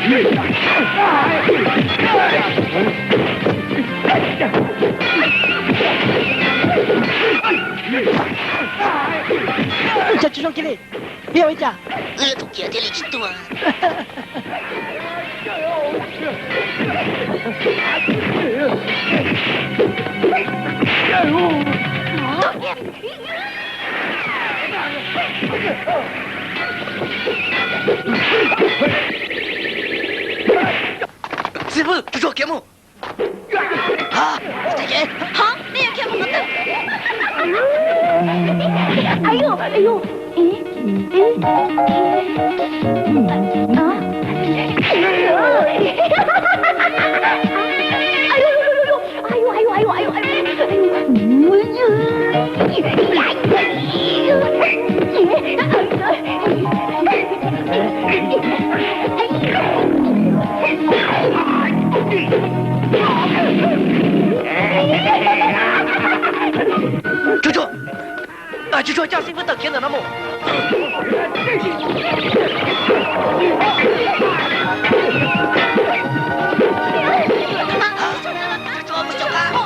Ua cas tsis zoo kiag li? Yog ua cas? Wb yuav tus kiag thiaj li tsis tuag. Xib fwb, tsuag tsuag khiav mus. Hov, nej yuav khiav mus qhov twg? Ayu, ayu, Tsuag tsuag, tsuag tsuag, coj xib fwb tawm khiav ntawm no mus. Tsuag tsuag, mus xyuas qab.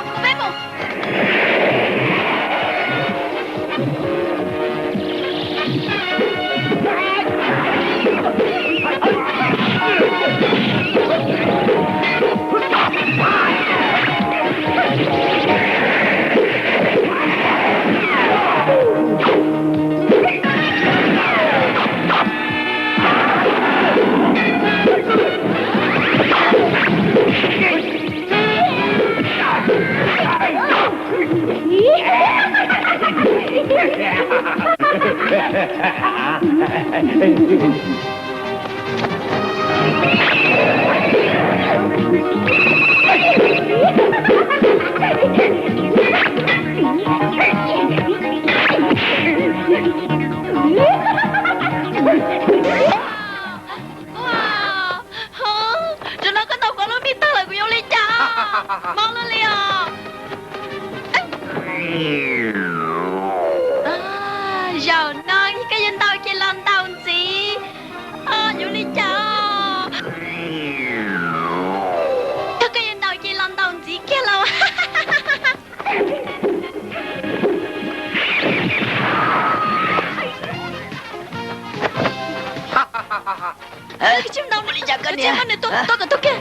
Ua, hov, zaum no koj tau kuv lub me tag lawm, kuv yuav ua li cas? Mob luaj li os. Zaum no koj yuav ntaus ces los ntaus ntxiv. Yuav ua li cas? Thaum koj yuav ntaus ces los ntaus ntxiv kiag los. Tsis ntaus, ua li cas koj niam, tuaj kom tuag kiag.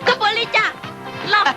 Koj puas li cas? Los.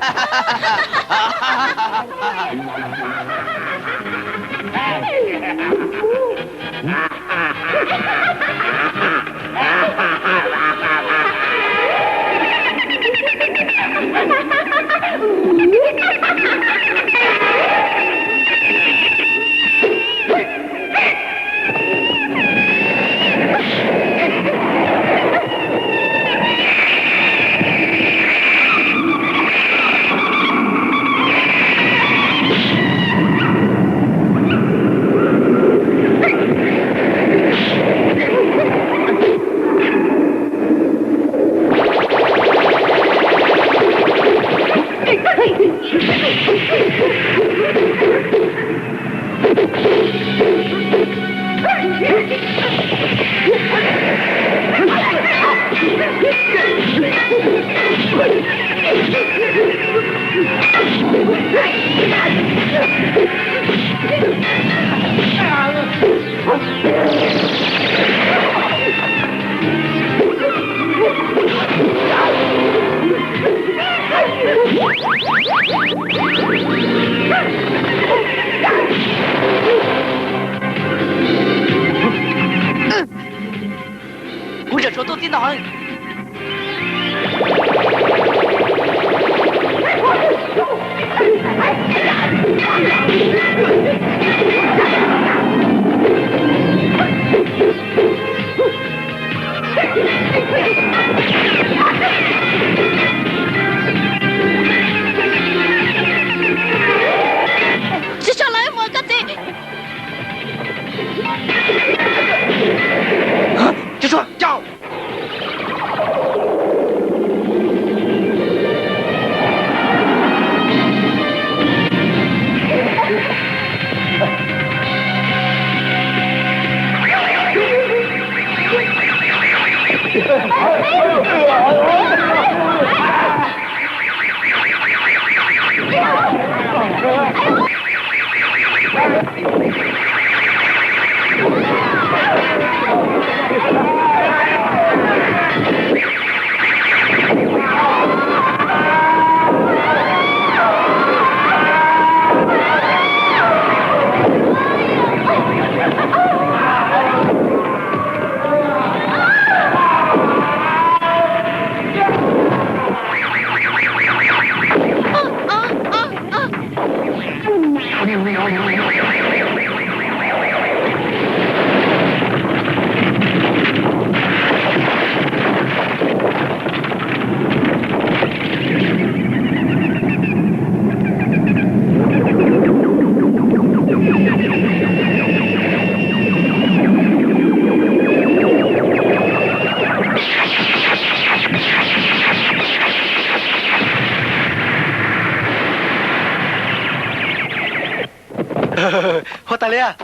Huab tais liab,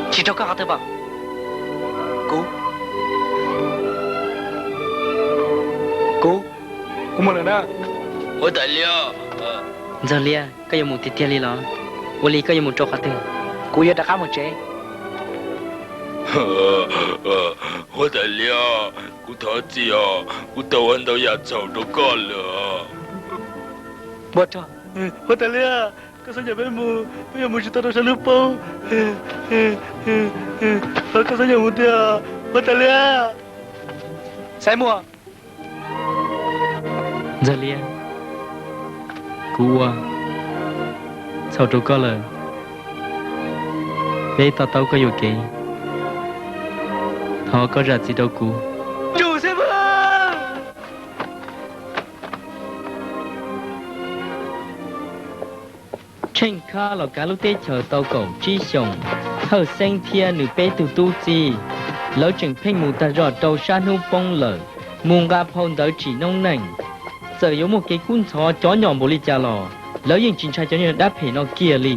tsis raug koj qhov twg pom? Kuv, kuv, kuv mus lawm na. Huab tais liab. Ntxawg liab, koj yuav mus tiag tiag li los? Ua li koj yuav mus rau qhov twg? Kuv yuav rov qab mus tsev. Huab tais liab, kuv thov txim os, kuv tau ua ntau yam txhaum rau koj lawm. Huab tais liab, koj xav nrog peb mus, peb yuav mus tsis tau rau sab hnub poob. Koj xav nrog mus tiag, huab tais liab. Xaiv Muas. Ntxawg liab, kuv ua txhaum rau koj lawm. Peb to taub koj yuam kev, thov koj zam txim rau kuv. Tsheej Khab los kav lub teb chaws tau kaum tsib xyoos, Thawj Xeeb thiab nws peb tug tub txib, lawv tseem pheej mus tag zog rau sab hnub poob lawm, mus nqa phau ntawv tsim noob neej. Txawm yuav muaj kev kub ntxhov cov nyom npaum li cas los lawv yeej tsis ntshai cov nyuag dab phem no kiag li.